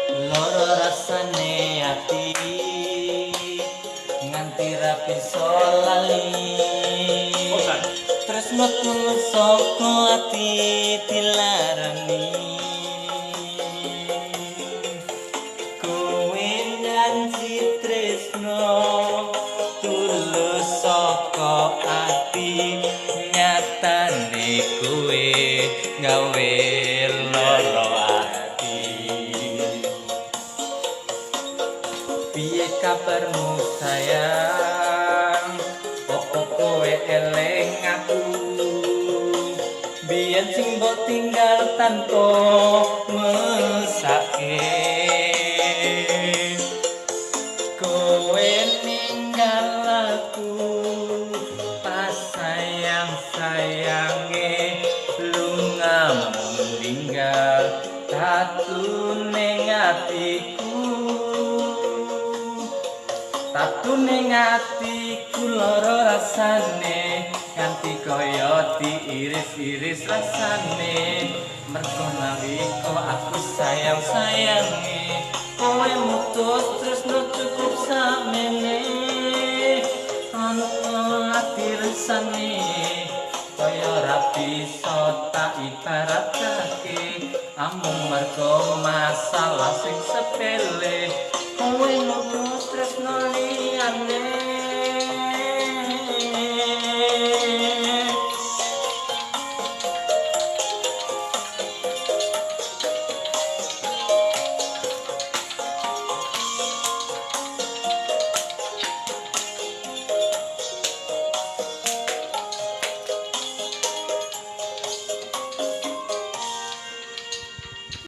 Loro rasane ati nganti ra bisa lali. Offside. Tresno tulus saka ati dilarani. Kowe nganti tresno tulus saka ati, nyatane kowe gawe loro ati. Piye kabarmu, sayang? Opo kowe eling aku? Biyen sing mbok tinggal tanpa mesake. Kowe ninggal aku pas sayang sayange, lungamu ninggal tatu ning atiku. Tatu ning atiku lara rasane nganti kaya diiris-iris rasane. Mergo nalika aku sayang sayange, kowe mutus tresno cukup samene. Ana ati rasane kaya ora bisa tak ibaratake, amung mergo masalah sing sepele kowe nutus tresno liyane.